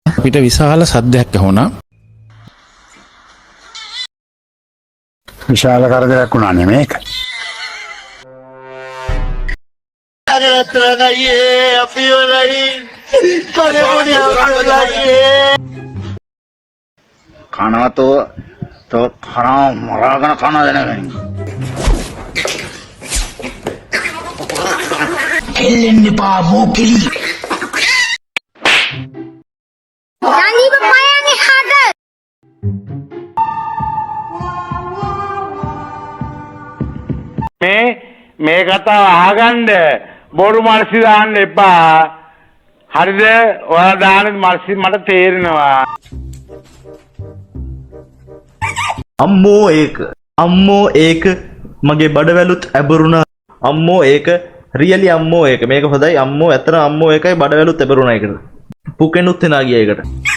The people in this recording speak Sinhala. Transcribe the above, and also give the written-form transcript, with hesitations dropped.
අපිට විශාල සද්දයක් ඇහුණා. විශාල කරදරයක් වුණානේ මේක. කනවා තෝ තෝ කනවා මරාගෙන කනවා දැනගනි. කෙල්ලෙන්න එපා මෝකිලි. ජනීව පයන් එහාට. මේ මේ කතාව අහගන්න බොරු මල්සි දාන්න එපා. හරිද? ඔයාලා දාන මල්සි මට තේරෙනවා. අම්මෝ ඒක, අම්මෝ ඒක, මගේ බඩවැලුත් ඇබරුණා. අම්මෝ ඒක, රියලි අම්මෝ ඒක, මේක හොඳයි. අම්මෝ ඇත්තට අම්මෝ ඒකයි, බඩවැලුත් ඇබරුණා ඒකට. පුකෙනුත් එනා ගියා ඒකට.